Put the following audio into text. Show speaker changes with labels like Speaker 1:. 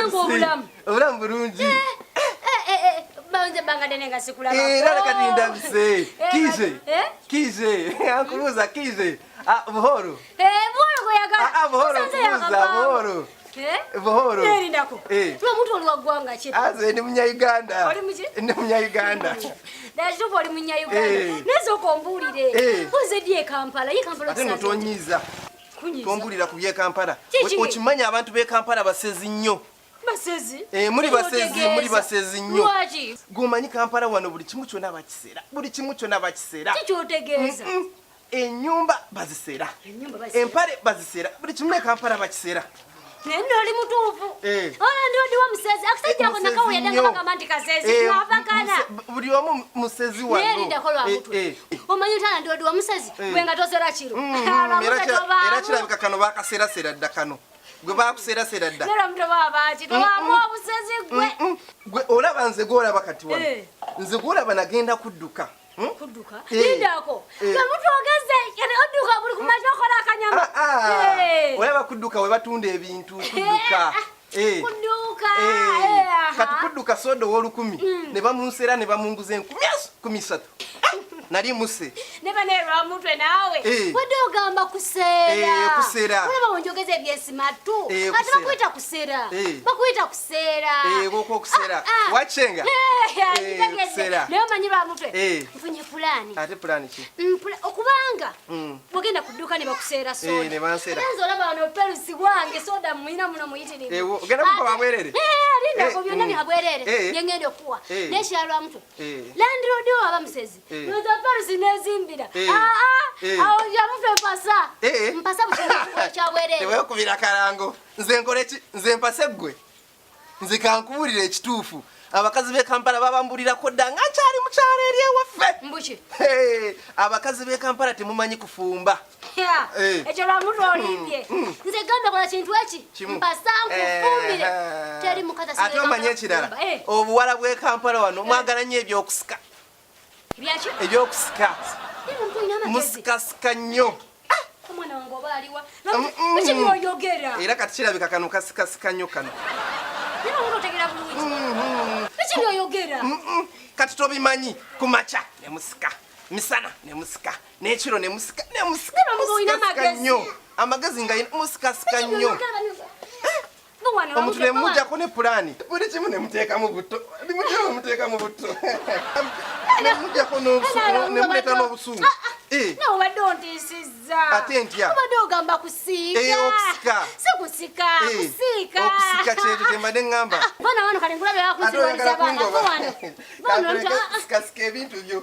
Speaker 1: Owange obulamu.
Speaker 2: Obulamu bulungi.
Speaker 1: Eh, eh, eh, banze ebbanga ddene nga sikulaba.
Speaker 2: Era kati ndabise. Kize. Kize. Ankubuuza kize. Ah, buhoro.
Speaker 1: Buhoro gweyagala.
Speaker 2: Ah, buhoro kubuuza buhoro. Buhoro.
Speaker 1: Nerindako. Lwa muntu oli wa ggwanga ki?
Speaker 2: Aze ndi Munya-Uganda.
Speaker 1: Oli muki?
Speaker 2: Ndi Munya-Uganda.
Speaker 1: Ddala oli Munya-Uganda. Naye sooka ombuulire. Oze ddi e Kampala? Ye Kampala
Speaker 2: Ate no
Speaker 1: okisanze otya?
Speaker 2: tonyiiza.
Speaker 1: Kunyiiza.
Speaker 2: Tombulira ku by'e Kampala.
Speaker 1: Kiki?
Speaker 2: Okimanyi abantu b'e Kampala basezi nnyo.
Speaker 1: Basezi?
Speaker 2: Muri basezi, muri basezi nnyo.
Speaker 1: Lwaki?
Speaker 2: Gwomanyi Kampala wano buli kimu kyonna bakisera. Buli kimu kyonna bakisera.
Speaker 1: Kiki otegeeza?
Speaker 2: Ennyumba bazisera.
Speaker 1: Ennyumba bazisera.
Speaker 2: Empale bazisera. Buli kimu e Kampala bakisera.
Speaker 1: Naye nno oli mutuufu. Olwo ndi odiwa musezi. Akasajja ako
Speaker 2: Musezi
Speaker 1: nakawo yadda nga
Speaker 2: nnyo.
Speaker 1: bagamba nti kasezi. Twavakana.
Speaker 2: Buli omu musezi wano.
Speaker 1: Naye lindako lwa mutwe. Omanyi otana ndi odiwa musezi? Gwe nga tosera kiro. Lwa mutwe tobaamu.
Speaker 2: Era kirabika kano bakaserasera dda kano. Gwe bakuserasera dda.
Speaker 1: Naye lwa mutwe baba ki? Tobaamu obusezi gwe.
Speaker 2: Gwe olaba nze gw'olaba kati wano. Nze gw'olaba nagenda kudduka.
Speaker 1: Kudduka? Lindako. Lwa mutwe ogeze, kati odduka buli ku makya okola akanyama.
Speaker 2: Olaba kudduka we batunda ebintu, kudduka.
Speaker 1: Kudduka.
Speaker 2: Kati kudduka soda ow'olukumi, ne bamunsera ne bamunguza enkumi kumi ssatu. Nali muse.
Speaker 1: Ne bane lwa mutwe naawe. Wadde ogamba kuseera.
Speaker 2: Kuseera.
Speaker 1: Olaba wonjogeza ebyesimatu. Ate
Speaker 2: Kuseera.
Speaker 1: bakuyita kuseera. Bakuyita kuseera.
Speaker 2: Bw'okuba okuseera. Wacenga.
Speaker 1: Ntegedde.
Speaker 2: Kuseera.
Speaker 1: Naye omanyi lwa mutwe? Nfunye pulaani.
Speaker 2: Ate pulaani ki?
Speaker 1: Okubanga bw'ogenda ku dduuka ne bakuseera soda.
Speaker 2: Ne bansera.
Speaker 1: Ate nze olaba wano perusi wange soda muyina muno muyitirivu.
Speaker 2: Ogenda kukuba bwereere?
Speaker 1: Lindako byonna bya bwereere. Bye ngenda okuwa. Naye ekirala lwa mutwe. Landlord wo aba musezi. Nze perusi neezimbira. Awo yamutwe mpasa. Mpasa buli kintu ekya bwereere.
Speaker 2: Teweekubira kalango. Nze nkole ki? Nze mpase ggwe. Nze kankubuulire ekituufu. Abakazi b'e Kampala babambulirako dda nga nkyali mu kyalo eri ewaffe.
Speaker 1: Mbuki?
Speaker 2: Abakazi b'e Kampala temumanyi kufumba.
Speaker 1: Ekyo lwa mutwe olimbye. Nze gamba kola kintu eki?
Speaker 2: Kimu.
Speaker 1: Mpasa nkufumbire. Teri mukazi asinga
Speaker 2: Ate omanyi
Speaker 1: Kampala
Speaker 2: ekirala?
Speaker 1: kufumba.
Speaker 2: Obuwala bw'e Kampala wano mwagala nnyo ebyokusika.
Speaker 1: Ebyaki?
Speaker 2: Ebyokusika.
Speaker 1: Naye omuntu olina amagezi.
Speaker 2: Musikasika nnyo.
Speaker 1: Omwana wange oba aliwa? Lwaki byoyogera?
Speaker 2: Era kati kirabika kano kasikasika nnyo kano.
Speaker 1: Naye omuntu otegeera bulungi. Biki byoyogera?
Speaker 2: Kati tobimanyi, ku makya ne musika, misana ne musika, n'ekiro ne musika, ne musika.
Speaker 1: Naye omuntu olina
Speaker 2: Musikasika
Speaker 1: amagezi.
Speaker 2: nnyo. Amagezi nga musikasika
Speaker 1: Biki
Speaker 2: nnyo.
Speaker 1: byoyogera bano? Bo wano
Speaker 2: Omuntu
Speaker 1: bamutwe
Speaker 2: ne mujjako ne pulaani. Buli kimu ne muteekamu butto. Buli kimu ne muteekamu butto. Ne mujjako n'obusungu, ne muleeta n'obusungu.
Speaker 1: Nawe obadde ontiisizza.
Speaker 2: Ate ntya?
Speaker 1: Obadde ogamba kusiika.
Speaker 2: Okusika.
Speaker 1: Si kusika, kusiika.
Speaker 2: Okusika kyekyo kye mbadde ŋŋamba.
Speaker 1: Bona wano kale nkulabye
Speaker 2: Ate
Speaker 1: bakunzirwaliza
Speaker 2: oyagala
Speaker 1: abaana.
Speaker 2: kungoba.
Speaker 1: Bo wano. Bo wano
Speaker 2: Kankuleke
Speaker 1: nti,
Speaker 2: sikasika ebintu byo.